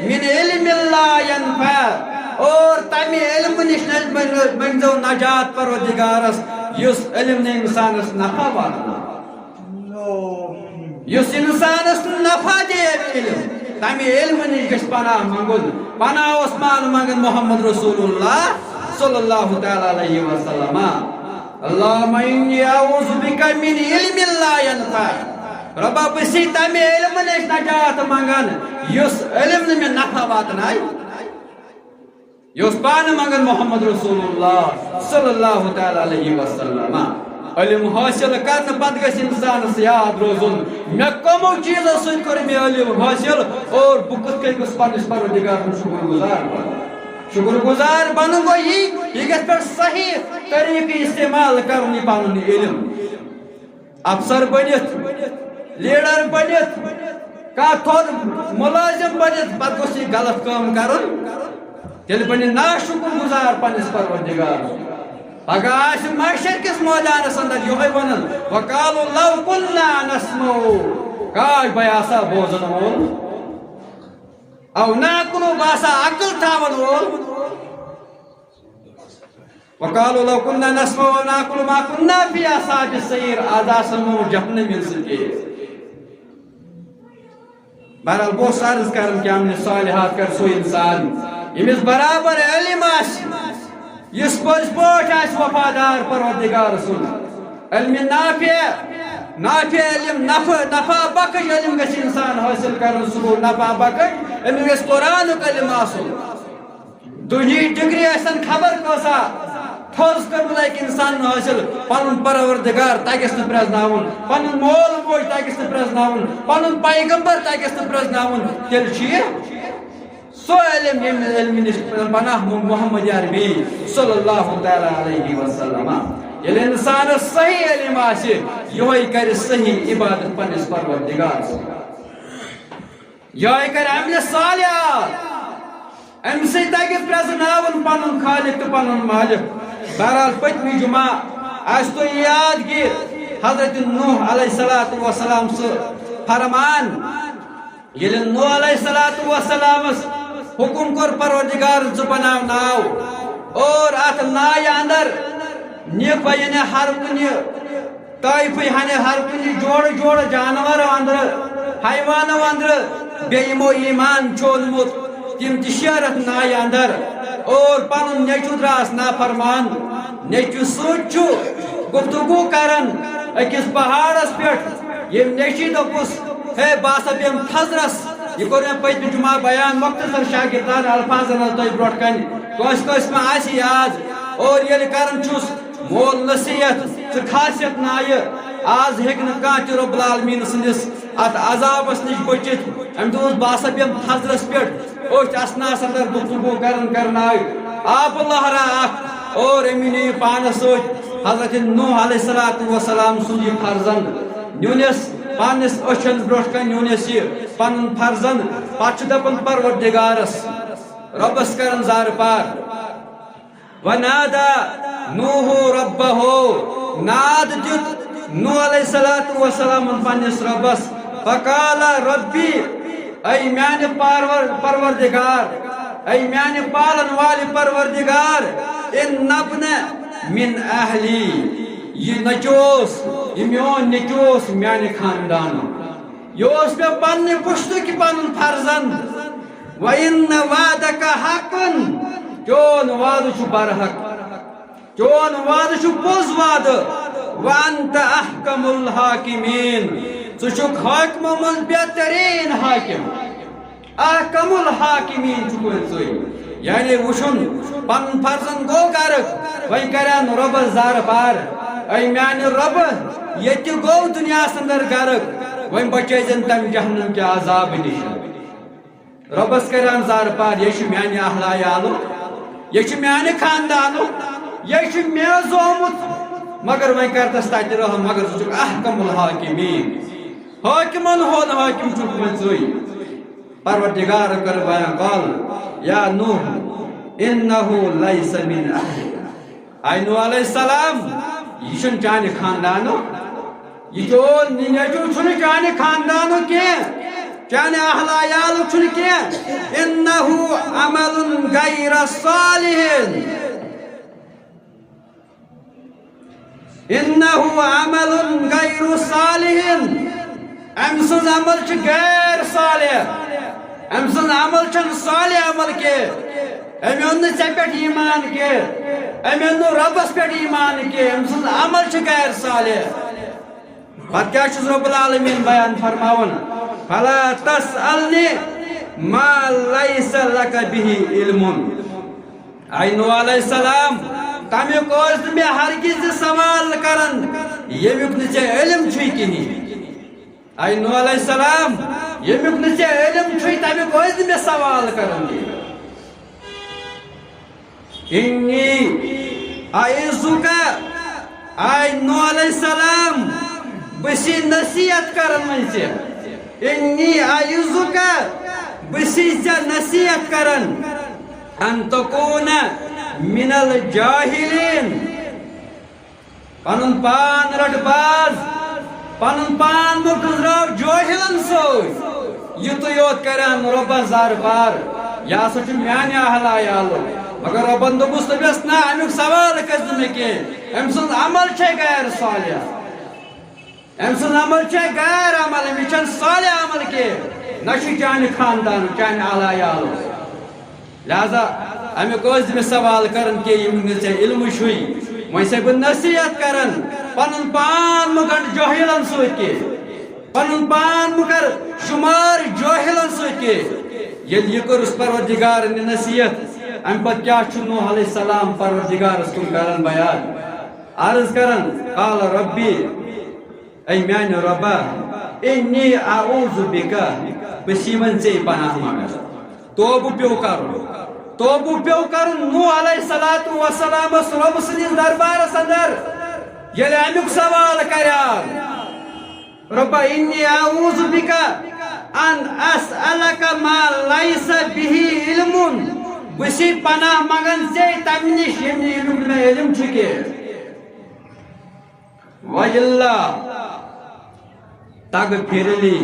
من علم لا ينفع، اور تمہِ علم نِش نہ-، مٔنگزیو نجات پروردگارس، یُس علم نہٕ انسانس نفع واتناو۔ یُس انسانس نفع دِیہِ علم، تمہِ علمہٕ نِش گژھِ پناہ منٛگُن۔ پناہ اوس پانہٕ منٛگان محمد رسول اللہ صلی اللہ تعالیٰ علیہ وسلم۔ اللہم انی اعوذ بک من علم لا ینفع۔ رۄبا، بہٕ چھُسے تمہِ علمہٕ نِش نجات منٛگان، یُس علم نہٕ مےٚ نفع واتنایہِ۔ یہِ اوس پانہٕ منٛگان محمد رسول اللہ صلی اللہ تعالیٰ علیہ وسلم۔ علم حٲصِل کرنہٕ پتہٕ گژھِ انسانس یاد روزُن، مےٚ کمو چیٖزو سۭتۍ کوٚر مےٚ علم حٲصِل اور بہٕ کِتھ کٔنۍ گوٚژھ پننِس پروردگار سُنٛد شُکر گُزار بنُن۔ شُکر گُزار بنُن گوٚو یی، یہِ گژھِ پٮ۪ٹھ صحیح طریٖقہٕ استعمال کرُن یہِ پنُن علم۔ افسر بٔنِتھ، لیڈر بٔنِتھ، کانٛہہ تھوٚد مُلٲزِم بٔنِتھ، پتہٕ گوٚژھ یہِ غلط کٲم کرُن، تیٚلہِ بنہِ ناشُکُر گُزار پننِس پروردگار۔ پگاہ آسہِ محشر کِس مٲدانس اندر یِہوٚے ونان، "وقالوا لو كنا نسمع"، کاش بہٕ آسہٕ ہا بوزن وول، "او نعقل"، بہٕ آسہٕ ہا عقل تھاون وول۔ وقالوا لو كنا نسمع أو نعقل ما كنا في أصحاب السعير، از آسہٕ ہو جہنم منٛز سُہ۔ بہرحال، بہٕ اوسُس عرض کران کہ عملِ صالحات کر سُہ انسان، ییٚمِس برابر علم آسہِ، یُس پٔزۍ پٲٹھۍ آسہِ وفادار پروردگار سُنٛد۔ علمِ نافع، نافع علم، نفع، نفع بخش علم گژھِ انسان حٲصِل کرُن، سُہ گوٚو نفع بخش، أمِس گژھِ قرآنُک علم آسُن۔ دُنیہٕچ ڈگری ٲسِن خبر کۭژاہ، تھوٚز کٔرمٕژ اَکہِ اِنسانن حٲصِل، پنُن پروردگار تَگٮ۪س نہٕ پرٛزناوُن، پنُن مول موج تَگٮ۪س نہٕ پرٛزناوُن، پنُن پیغمبر تَگٮ۪س نہٕ پرٛزناوُن، تیٚلہِ چھُ یہِ سُہ علم، ییٚمہِ علمہٕ نِش پناہ موٚنگ محمد عربی صلی اللہ تعالیٰ علیہ وسلم۔ ییٚلہِ اِنسانس صحیح علم آسہِ، یِہوٚے کرِ صحیح عبادت پننِس پروردگار سٕنٛز۔ یِہوٚے کرِ عملِ صالحات۔ اَمہِ سۭتۍ تَگہِ پرٛزناوُن پنُن خالق تہٕ پنُن مالک۔ بہرحال، پٔتمہِ جمعہ آسہِ تۄہہِ یاد کہِ حضرت نوح علیہ الصلوۃ والسلام سُہ فرمان، ییٚلہِ نوح علیہ الصلوۃ والسلامس حکم کوٚر پروردگار، "ژٕ بناو ناو"، اور اتھ نایہِ اندر نِکھ، یعنی ہر کُنہِ طائفہٕ ہنہِ، ہر کُنہِ جوڑٕ جوڑٕ جانور اندرٕ، حیوانو اندرٕ، بیٚیہِ یِمو ایمان چھوٚنمُت، تِم تہِ شیرتھ نایہِ اندر۔ اور پنُن نیٚچو دراس نافرمان۔ نیٚچو سۭتۍ چھُ گفتگو کران أکِس پہاڑس پٮ۪ٹھ۔ ییٚمۍ نیٚچوِ دوٚپُس، "ہے، بہٕ ہسا بیٚہمہٕ تھزرس۔" یہِ کوٚر مےٚ پٔتمہِ جمعہ بیان، مختصر شاگردانہٕ الفاظن منٛز تۄہہِ برونٛٹھ کنہِ۔ کٲنٛسہِ کٲنٛسہِ ما آسہِ یاد۔ اور ییٚلہِ کران چھُس مول نصیحت، ژٕ کھس یتھ نایہِ، از ہیٚکہِ نہٕ کانٛہہ تہِ رب العالمین سٕنٛدِس اتھ عذابس نِش بٔچِتھ۔ أمۍ دوٚپُس، "بہٕ ہسا بیٚہمہٕ تھزرس پٮ۪ٹھ۔" أتھۍ اثناہس اندر گفتگو کران کران آے آبہٕ لہرا اکھ، اور أمۍ نیوٗ یہِ پانس سۭتۍ حضرت نوح علیہ الصلوۃ والسلام سُنٛد یہِ فرزند، نیوٗنس پننِس أچھن برونٛٹھ کنہِ، نیوٗنس یہِ پنُن فرزند۔ پتہٕ چھُ دپان پروردگارس، رۄبس کران زارٕ پار۔ ونادى نوح ربه، ناد دیُت نوح علیہ الصلوۃ والسلامن پننِس رۄبس، فقال ربی، اے میانہِ پارور-، پروردگار، اے میانہِ پالن والہِ پروردگار، ان ابن من اہلی، یہِ نیٚچو اوس، یہِ میون نیٚچو اوس میانہِ خاندانُک۔ یہِ اوس مےٚ پننہِ پُشتُک پنُن فرزند۔ وَإِنَّ وَعْدَكَ حَقٌّ، چون وعدٕ چھُ برحق، چون وعدٕ چھُ پوٚز وعدٕ۔ وَأَنْتَ أَحْكَمُ الْحَاكِمِينَ، ژٕ چھُکھ حٲکمو منٛز بہتریٖن حٲکم۔ احکم الحاکمین چھُکھ وۄنۍ ژٕے۔ یعنی وٕچھُن، پنُن فرزند گوٚو غرق، وۄنۍ کرن رۄبس زارٕ پار، اے میانہِ رۄبہٕ، ییٚتہِ گوٚو دُنیاہس اندر غرق، وۄنۍ بچٲیزن تمہِ جہنم کہِ عذابہٕ نِش۔ رۄبس کرن زارٕ پار، یہِ چھُ میانہِ اہل عیالُک، یہِ چھُ میانہِ خاندانُک، یہِ چھُ مےٚ زومُت، مگر وۄنۍ کر تس تتہِ رحم، مگر ژٕ چھُکھ احکم الحاکمین، حٲکمن ہُنٛد حٲکم چھُکھ وۄنۍ ژٕے۔ پروردگار کر بیان، قال یا نوح انہ لیس من اہلک۔ اے نوح علیہ السلام، یہِ چھُنہٕ چانہِ خاندانُک، یہِ چون نیٚچو چھُنہٕ چانہِ خاندانُک کینٛہہ، چانہِ اہل عیالُک چھُنہٕ کینٛہہ۔ انہ عمل غیر صالح۔ انہ عمل غیر صالح، أمۍ سٕنٛز عمل چھِ غیر صالح۔ أمۍ سُنٛد عمل چھُنہٕ صالح عمل کینٛہہ۔ أمۍ اوٚن نہٕ ژےٚ پٮ۪ٹھ ایمان کینٛہہ۔ أمۍ اوٚن نہٕ رۄبَس پٮ۪ٹھ ایمان کینٛہہ۔ أمۍ سُنٛد عمل چھُ غیر صالح۔ پتہٕ کیٛاہ چھُس رب العالمین بیان فرماوان؟ "فلا تسألنی ما لیس لک بہ علم۔" اے نوح علیہ السلام، تمیُک ٲس نہٕ مےٚ ہرگز تہِ سوال کران، ییٚمیُک نہٕ ژےٚ علم چھُے کِہیٖنۍ۔ اے نوح علیہ السلام، ییٚمیُک نہٕ ژےٚ علم چھُے، تمیُک ٲسۍ نہٕ مےٚ سوال کران۔ انی اعوذک، اے نوح علیہ السلام، بہٕ چھی نصیحت کران وۄنۍ ژےٚ۔ انی اعوذک، بہٕ چھی ژےٚ نصیحت کران۔ ان تکون من الجاہلین۔ پنُن پان رٹ باز، پنُن پان مہٕ گُزراو جٲہلن سۭتۍ۔ یُتُے یوت کرن رۄبس زارٕ پار، یہِ ہسا چھُ میانہِ اہل عیالُک۔ مگر رۄبن دوٚپُس تٔمِس، نہ، امیُک سوال کٔرۍ زِ نہٕ کینٛہہ، أمۍ سُنٛد عمل چھے غیر صالح۔ أمۍ سُنٛد عمل چھُ غیر عمل، أمِس چھُنہٕ صالح عمل کینٛہہ، نہ چھُ چانہِ خاندانُک، چانہِ اہل عیالُک۔ لہذا اَمیُک ٲسۍ نہٕ مےٚ سوال کران کینٛہہ، ییٚمیُک نہٕ ژےٚ علمٕے چھُے۔ وۄنۍ چھُسے بہٕ نصیحت کران، پنُن پان مہٕ گنٛڈ جٲہلن سۭتۍ کینٛہہ، پنُن پان مہٕ کر شُمار جٲہلن سۭتۍ کینٛہہ۔ ییٚلہِ یہِ کٔرٕس پروردگارن یہِ نصیحت، اَمہِ پتہٕ کیٛاہ چھُ نوح علیہ السلام پروردگارس کُن کران بیان؟ عرض کران، قال ربی، اے میانہِ رۄبا، انی اعوذ بک، بہٕ چھُس یِمن ژے پناہ منگان۔ توبہٕ پیوٚو کرُن، توبہٕ پیوٚو کرُن نوح علیہ الصلوۃ والسلامس رۄب سٕنٛدِس دربارس اندر، ییٚلہِ امیُک سوال کران، رۄبا انی اعوذ بک ان اسألک ما لیس بہ علم، بہٕ چھُس پناہ منگان ژے تمہِ نِش ییٚمہِ نہٕ علم، مےٚ علم چھُ کینٛہہ۔ وَإِلَّا تَغْفِرْ لِی،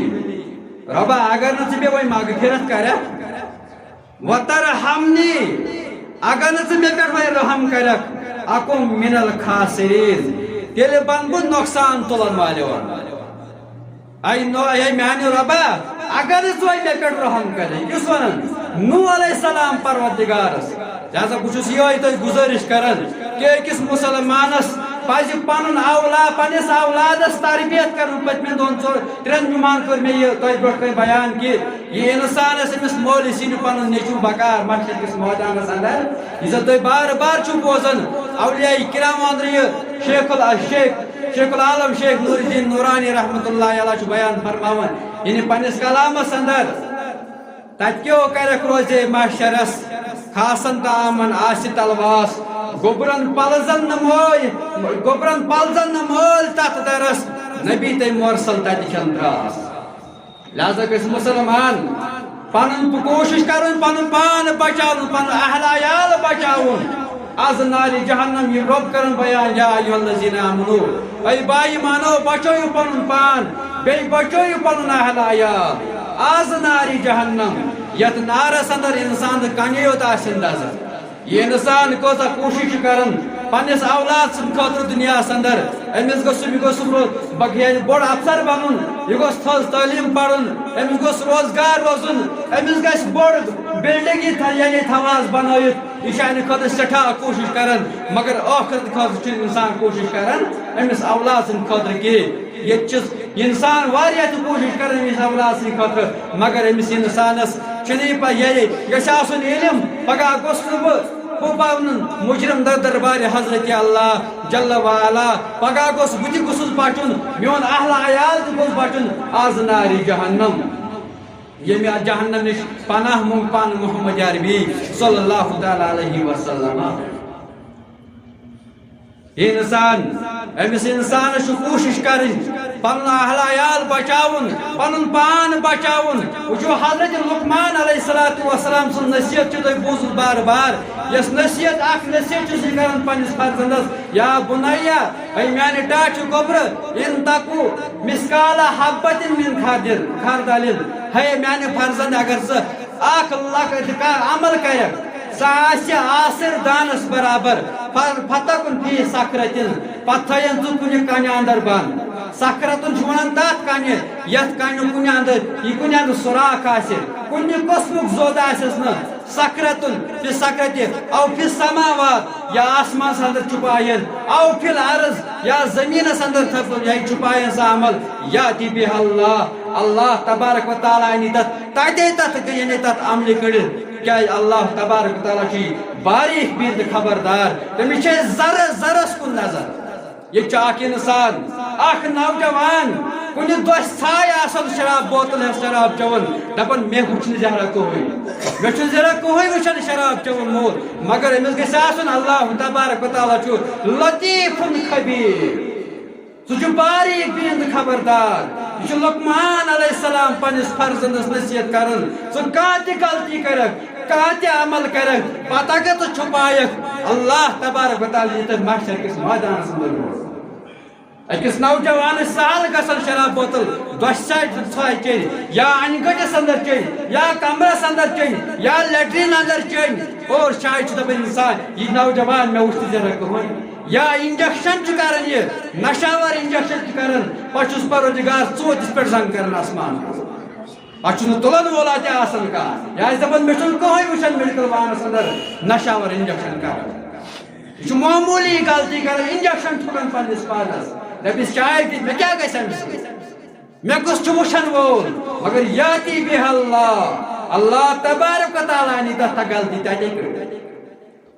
رۄبا، اگر نہٕ ژٕ مےٚ وۄنۍ مغفرت کرکھ، وَتَرْحَمْنِی، اگر نہٕ ژٕ مےٚ پٮ۪ٹھ وۄنۍ رحم کرکھ، أَکُن مِنَ الْخَاسِرِینَ، تیٚلہِ بنہٕ بہٕ نۄقصان تُلن والٮ۪و۔ اے نو، اے میانہِ رۄبا، اگر نہٕ ژٕ وۄنۍ مےٚ پٮ۪ٹھ رحم کرے، یُس ونان نوح علیہ السلام پروردگارس۔ لہذا بہٕ چھُس یِہوٚے تۄہہِ گُزٲرِش کران کہِ أکِس مُسلمانس پزِ پنُن اولاد، پننِس اولادس تربیت کرُن۔ پٔتمٮ۪ن دۄن ژور ترٛٮ۪ن جمعن کٔر مےٚ یہِ تۄہہِ برٛونٛٹھ کنہِ بیان کہِ یہِ انسان یُس أمِس مٲلِس یی نہٕ پنُن نیٚچو بکار محشر کِس مٲدانس اندر، یُس زن تُہۍ بار بار چھِو بوزان، اولیاء کرام اندر یہِ شیخ ال-، شیخ، شیخ العالم شیخ نور الدین نورانی رحمتہ اللہ علیہ چھُ بیان فرماوان، یعنی پننِس کلامس اندر، تتہِ کیو کرکھ روزے محشرس، خاصن تہٕ عامن آسہِ تلواس، گوٚبرن پلزن نہٕ مٲلۍ، گوٚبرن پلزن نہٕ مٲلۍ تتھ درس، نبی تہٕ مرسل تتہِ کھٮ۪ن تراس۔ لہذا گژھِ مُسلمان پنُن تہٕ کوٗشِش کرُن، پنُن پان بچاوُن، پنُن اہل عیال بچاوُن۔ از نارِ جہنم یہِ رۄب کرن بیان، یا ایھا الذین آمنو، اے با ایمانو، بچٲیِو پنُن پان، بیٚیہِ بچٲیِو پنُن اہل عیال۔ از نارِ جہنم، یتھ نارس اندر انسان تہٕ کنہِ یوت آسن دزان۔ یہِ انسان کۭژاہ کوٗشِش چھُ کران پننِس اولاد سٕنٛدِ خٲطرٕ دُنیاہَس اندر، أمِس گوٚژھ، یہِ گوٚژھ روز-، بگ-، یعنی بوٚڑ افسر بنُن، یہِ گوٚژھ تھٔز تعلیٖم پرُن، أمِس گوٚژھ روزگار روزُن، أمِس گژھِ بوٚڑ بلڈنگ یہِ تھا-، یعنی تھاوہَس بنٲیِتھ۔ یہِ چھُ اَمہِ خٲطرٕ سٮ۪ٹھاہ کوٗشِش کران، مگر ٲخرت خٲطرٕ چھُنہٕ انسان کوٗشِش کران أمِس اولاد سٕنٛدِ خٲطرٕ کینٛہہ۔ ییٚتہِ چھُس انسان واریاہ تہِ کوٗشِش کران أمِس اولاد سٕنٛدِ خٲطرٕ، مگر أمِس انسانس چھُنہٕ یہِ پَے، یعنی گژھِ آسُن علم، پگاہ گوٚژھ نہٕ بہٕ، بہٕ بنُن مجرم در دربارِ حضرت اللہ جل وعلا، پگاہ گوٚژھ بہٕ تہِ گوٚژھُس بچُن، میون اہل عیال تہِ گوٚژھ بچُن از نارِ جہنم، ییٚمہِ جہنم نِش پناہ منٛگ پانہٕ محمد عربی صلی اللہ تعالیٰ علیہ وسلم۔ یہِ انسان، أمِس انسانس چھُ کوٗشِش کرٕنۍ پنُن اہل عیال بچاوُن، پنُن پان بچاوُن۔ وٕچھِو، حضرت لقمان علیہ الصلوۃ والسلام سٕنٛز نصیحت چھِ تۄہہِ بوٗزمٕژ بار بار۔ یۄس نصیحت، اکھ نصیحت چھُ سُہ کران پننِس فرزندس، یا بنیا، اے میانہِ ٹاٹھہِ گوٚبرٕ، ان تکو مثقال حبۃ من خردل، خردل، ہے میانہِ فرزند، اگر ژٕ اکھ لۄکٕٹ کانٛہہ عمل کرکھ، سُہ آسہِ آسر دانس برابر، ف-، فتکن فی صخرۃ، پتہٕ تھٲیِن ژٕ کُنہِ کنہِ اندر بند۔ سکرتن چھِ ونان تتھ کنہِ، یتھ کنہِ کُنہِ اندٕ، یہِ کُنہِ اندٕ سوراخ آسہِ، کُنہِ قٕسمُک زوٚد آسٮ۪س نہٕ۔ سکرتن، فی سکرتہِ، او فی سماوات، یا آسمانس اندر چھُپایَن، او فی الارض، یا زمینس اندر تھپ-، یا چھُپایَن سُہ عمل، یاتی بہ اللہ، اللہ تبارک و تعالیٰ انہِ تتھ، تتے تتھ، یعنی تتھ عملہِ کٔڑِتھ۔ کیازِ اللہ تبارک و تعالیٰ چھُ باریک بیٖن تہٕ خبردار، تٔمِس چھِ ذرٕ ذرس کُن نظر۔ ییٚتہِ چھُ اکھ انسان، اکھ نوجوان، کُنہِ دۄشہِ ژھایہِ آسان شراب بوتل ہٮ۪تھ شراب چٮ۪وان، دپان، "مےٚ وُچھ نہٕ زہرا کٕہٕنۍ، مےٚ چھُنہٕ زہرا کٕہٕنۍ وُچھان شراب چٮ۪وان مول"، مگر أمِس گژھِ آسُن، اللہ تبارک و تعالیٰ چھُ لطیف خبیر، سُہ چھُ باریک بیٖن تہٕ خبردار۔ یہِ چھُ لقمان علیہ السلام پننِس فرزندس نصیحت کران، ژٕ کانٛہہ تہِ غلطی کرکھ، کانٛہہ تہِ عمل کرکھ، پتہٕ اگر ژٕ چھُپایکھ، اللہ تبارک و تعالیٰ یی تۄہہِ محشر کِس مٲدانس منٛز برونٛٹھ۔ أکِس نوجوانس سہل گژھان شراب بوتل دۄشہِ سایڈٕ ژھایہِ چیٚنۍ، یا انہِ گٔٹِس اندر چیٚنۍ، یا کمرس اندر چیٚنۍ، یا لیٹرین اندر چیٚنۍ، اور شاید چھُ دپان انسان، یہِ نوجوان مےٚ وُچھ تہِ زہرا کٕہٕنۍ۔ یا انجیکشن چھُ کران، یہِ نشاور انجیکشن چھُ کران، پتہٕ چھُس پروردگار ژوٗنٛٹھِس پٮ۪ٹھ زنگ کران آسمان۔ پتہٕ چھُنہٕ تُلن وولا تہِ آسان کانٛہہ۔ یہِ آسہِ دپان، "مےٚ چھُنہٕ کٕہٕنۍ وٕچھان میڈیکل وانس اندر نشاور انجیکشن کران۔" یہِ چھُ معموٗلی غلطی کران، انجیکشن ٹھُکان پننِس پانس۔ دپس، "شاید یہِ، مےٚ کیٛاہ گژھِ امہِ سۭتۍ؟ مےٚ کُس چھُ وٕچھان وول؟" مگر یاتی بہ اللہ، اللہ تبارک و تعالیٰ نی تتھ غلطی تتے کٔڑِتھ۔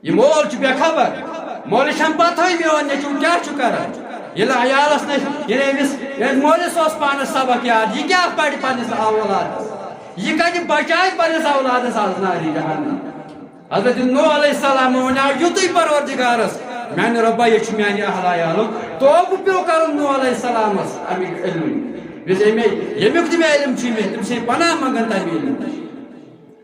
یہِ مول چھُ بے خبر، مولوی چھَنہٕ پتہٕے میون نیٚچوٗ کیٛاہ چھُ کران۔ ییٚلہِ عیالَس نہٕ، ییٚلہِ أمِس، ییٚلہِ مولوِس اوس پانَس سبق یاد، یہِ کیٛاہ پَرِ پنٛنِس اولادَس؟ یہِ کَتہِ بچایہِ پنٛنِس اولادَس از نارِ جہنم؟ حضرت نوح علیہ السلام ووٚن یُتُے پروردگارَس، "میٛانہِ رۄبا، یہِ چھُ میٛانہِ اہل عیالُک توبہٕ پیوٚو کَرُن نوح علیہ السلامَس اَمیُک علم۔ یُس أمۍ، ییٚمیُک تہِ مےٚ علم چھُ، مےٚ تٔمۍ سٕے پناہ منٛگان تَمہِ علمہٕ نِش۔"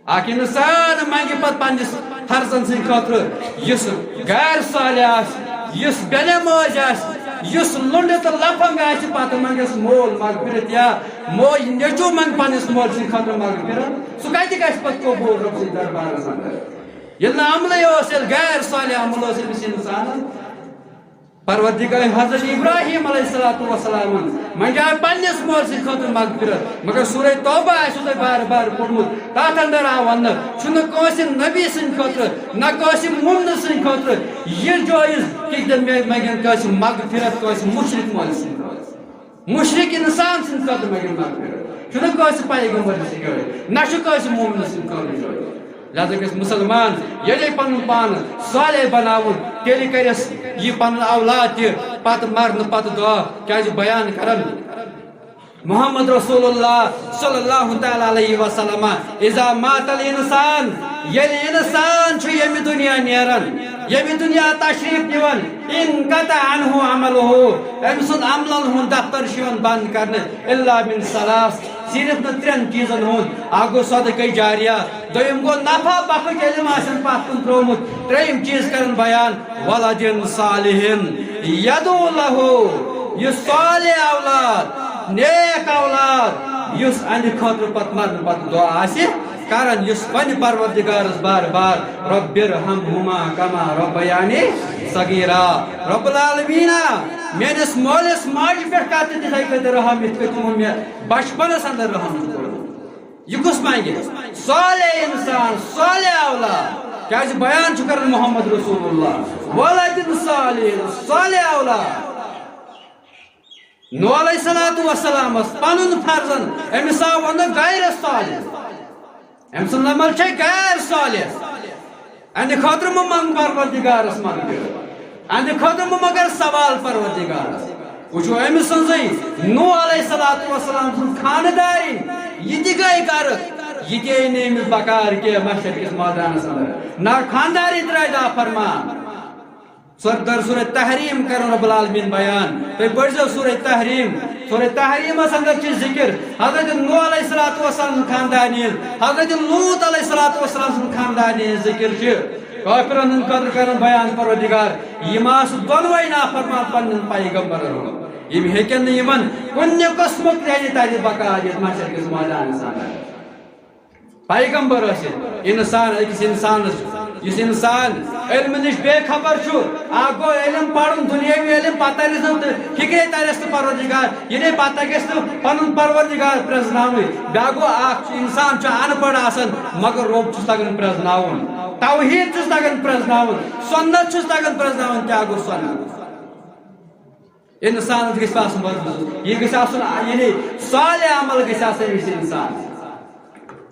اکھ انسان منگہِ پتہٕ پننِس فرزن سٕنٛدِ خٲطرٕ، یُس غیر صالح آسہِ، یُس بے نماز آسہِ، یُس لُنڈٕ تہٕ لفنگ آسہِ، پتہٕ منگٮ۪س مول مغفرت یا موج، نیٚچوٗ منگہِ پننِس مول سٕنٛدِ خٲطرٕ مغفرت۔ سُہ کتہِ گژھِ پتہٕ قبول رۄب سٕنٛدِس دربارس اندر؟ ییٚلہِ نہٕ عملٕے اوس، ییٚلہِ غیر صالح عمل اوس أمِس انسانس، پروردگار حضرت ابراہیم علیہ الصلوۃ والسلامن منجاے پننِس مول سٕنٛدِ خٲطرٕ مغفرت، مگر سورہ توبہ آسِو تۄہہِ بار بار پوٚرمُت، تتھ اندر آو وننہٕ، چھُنہٕ کٲنٛسہِ نبی سٕنٛدِ خٲطرٕ، نہ کٲنٛسہِ مومنہٕ سٕنٛدِ خٲطرٕ یہِ جٲیز کہِ تِم مےٚ منگن کٲنٛسہِ مغفرت، کٲنٛسہِ مشرک مٲلۍ سٕنٛدِ خٲطرٕ۔ مشرک انسان سٕنٛدِ خٲطرٕ منگن مغفرت۔ چھُنہٕ کٲنٛسہِ پیغمبر سٕنٛدِ خٲطرٕ، نہ چھُ کٲنٛسہِ مومنہٕ سٕنٛدِ خٲطرٕ جٲیز۔ لہذا گژھِ مسلمان ییٚلے پنُن پان صالح بناوُن، تیٚلہِ کرٮ۪س یہِ پنُن اولاد تہِ پتہٕ مرنہٕ پتہٕ دعا، کیازِ بیان کرن محمد رسول اللہ صلی اللہ تعالیٰ علیہ وسلم، "اذا مات الانسان"، ییٚلہِ انسان چھُ ییٚمہِ دُنیا نیران، ییٚمہِ دُنیا تشریف نِوان، "انقطع عنہ عملہ"، أمۍ سُنٛد عملن ہُنٛد دفتر چھُ یِوان بنٛد کرنہٕ، "الا من ثلاث"، صرف نہٕ ترٛٮ۪ن چیٖزن ہُنٛد، اکھ گوٚو صدقے جاریہ، دوٚیِم گوٚو نفع بخش علم آسن پتھ کُن ترٛوومُت، ترٛیٚیِم چیٖز کرن بیان، "ولد صالح یدعو لہ"، یُس صالح اولاد، نیک اولاد، یُس اہندِ خٲطرٕ پتہٕ مرنہٕ پتہٕ دعا آسہِ کران، یُس ونہِ پروردگارس بار بار، "رب ارحمہما کما ربیانی صغیرا"، رب العالمینا، میٲنِس مٲلِس ماجہِ پٮ۪ٹھ کر تہٕ تِتھے کٔنۍ رحم، یِتھ کٔنۍ تِمو مےٚ بچپنس اندر رحم چھُ کوٚرمُت۔ یہِ کُس منگہِ؟ صالح انسان، صالح اولاد۔ کیازِ بیان چھُ کران محمد رسول اللہ، "ولد صالح"، صالح اولاد۔ نوح علیہ الصلوۃ والسلامس پنُن فرزند، أمِس آو وننہٕ غیر صالح۔ أمۍ سُنٛد عمل چھے غیر صالح۔ اَمہِ خٲطرٕ مہ منگ پروردگارس مغفرت۔ اَمہِ خٲطرٕ مہ مگر سوال پروردگارس۔ وٕچھو أمۍ سٕنٛزٕے نوح علیہ الصلوۃ والسلام سٕنٛز خاندارِنۍ، یہِ تہِ گٔے غرق، یہِ تہِ أنۍ نہٕ أمِس بکار کینٛہہ محشر کِس مٲدانس اندر۔ نہ خاندارِنۍ درٛاے نافرمان۔ سورہ، در سورہ تحریم کرن رب العالمین بیان۔ تُہۍ پٔرۍزیو سورہ تحریم۔ سورہ تحریمس اندر چھِ ذکر حضرت نوح علیہ الصلوۃ والسلام سٕنٛز خاندانی ہٕنٛز، حضرت لوط علیہ الصلوۃ والسلام سٕنٛز خاندانی ہٕنٛز ذکر چھِ۔ کافرن ہٕنٛدِ خٲطرٕ کرن بیان پروردگار، یِم آسہٕ دۄنوَے نافرمان پننٮ۪ن پیغمبرن ہُنٛد۔ یِم ہیٚکن نہٕ یِمن کُنہِ قٕسمُک تہِ تَتہِ بکار یتھ محشر کِس مٲدانس اندر۔ پیغمبر ٲسِتھ، انسان، أکِس انسانس یُس انسان علم نِش بے خبر چھُ، اکھ گوٚو علم پرُن، دُنیٲوی علم، پتہٕ ترِ نہٕ تہٕ فکرے ترٮ۪س نہٕ پروردگار، یہِ نے پتہٕ گژھِ نہٕ پنُن پروردگار پرٛزناوٕنۍ۔ بیٛاکھ گوٚو اکھ چھُ انسان چھُ ان پڑھ آسان، مگر رۄب چھُس تگان پرٛزناوُن، توحید چھُس تگان پرٛزناوُن، سنت چھُس تگان پرٛزناوُن۔ کیٛاہ گوٚو سنت؟ انسانس گژھِ آسُن بدل، یہِ گژھِ آسُن، یعنی صالح عمل گژھِ آسُن أمِس انسان۔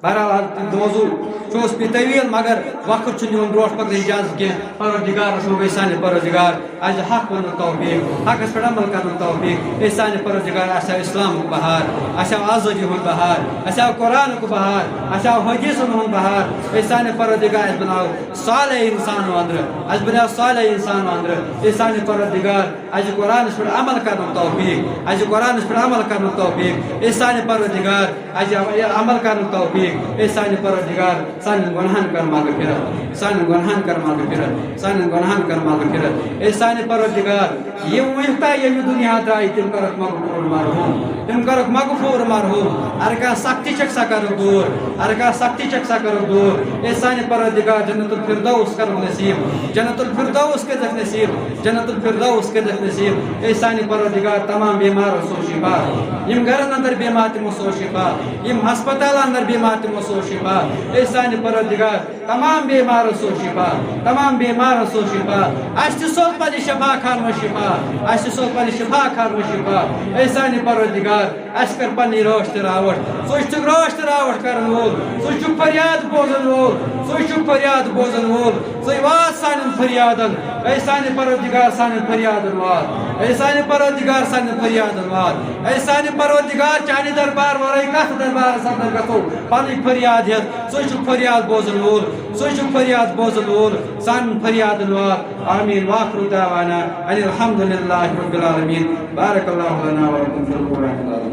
بہرحال، حضرت دوزو چھُ اوس پی طویل، مگر وقت چھُنہٕ دِوان برونٛٹھ پکنٕچ اجازت کینٛہہ۔ پروردگارس منٛز گژھِ سانہِ پروردگار اسہِ حق وننُک توفیق، حقس پٮ۪ٹھ عمل کرنُک توفیق۔ اے سانہِ پروردگار، اسہِ آو اسلامُک بہار، اسہِ آو آزٲدی ہُنٛد بہار، اسہِ آو قرآنُک بہار، اسہِ آو حدیثن ہُنٛد بہار۔ اے سانہِ پروردگار، اسہِ بناو صالح انسان اندرٕ، اسہِ بناو صالح انسان اندرٕ۔ اے سانہِ پروردگار، اسہِ قرآنس پٮ۪ٹھ عمل کرنُک توفیق، اسہِ قرآنس پٮ۪ٹھ عمل کرنُک توفیق۔ اے سانہِ پروردگار، اسہِ عمل کرنُک توفیق۔ اے سانہِ پروردگار، سانٮ۪ن گۄناہن کر مغفرت، سانٮ۪ن گۄناہن کر مغفرت، سانٮ۪ن گۄناہن کر مغفرت۔ اے سانہِ پروردگار، یِم وٕنیُک تام ییٚمہِ دُنیا درٛاے، تِم کَرَکھ مغفوٗر مرحوٗم، تِم کَرَکھ مغفوٗر مرحوٗم۔ ہر کانٛہہ سختی چھَکھ سۄ کَرَکھ دوٗر، ہر کانٛہہ سختی چھَکھ سۄ کَرَکھ دوٗر۔ اے سانہِ پروردگار، جنت الفردوس کَرَکھ نصیٖب، جنت الفردوس کٔرۍزٮ۪کھ نصیٖب، جنت الفردوس کٔرۍزٮ۪کھ نصیٖب۔ اے سانہِ پروردگار، تمام بیمارَن سوز شفا، یِم گَرَن اندر بیمار تِمو سوز شفا، یِم ہسپتالَن اندر بیمار تِمو سوز شفا۔ اے سانہِ پروردگار، تمام بیمارن سوز شفا، تمام بیمارن سوز شفا۔ اسہِ تہِ سوز پننہِ شفا خانہٕ منٛز شفا، اسہِ تہِ سوز پننہِ شفا خانہٕ منٛز شفا۔ اے سانہِ پروردگار، اسہِ کر پننہِ رٲچھ تہٕ راوٹھ۔ ژٕ چھُکھ رٲچھ تہٕ راوٹھ کرن وول، ژٕ چھُکھ فریاد بوزن وول، ژٕ چھُکھ فریاد بوزن وول۔ ژٕ واز سانٮ۪ن فریادن۔ اے سانہِ پروردگار، سانٮ۪ن فریادن واز۔ اے سانہِ پروردگار، سانٮ۪ن فریادن واز۔ اے سانہِ پروردگار، چانہِ دربار ورٲے کتھ دربارس اندر گژھو پنٕنۍ فریاد ہٮ۪تھ؟ ژٕ چھُکھ فریاد بوزن وول، ژٕ چھُکھ فریاد بوزن وول، سانٮ۪ن فریادن وات۔ آمین۔ وآخر دعوانا ان الحمد للہ رب العالمین۔ بارک اللہ لنا ولکم فی القرآن العظیم۔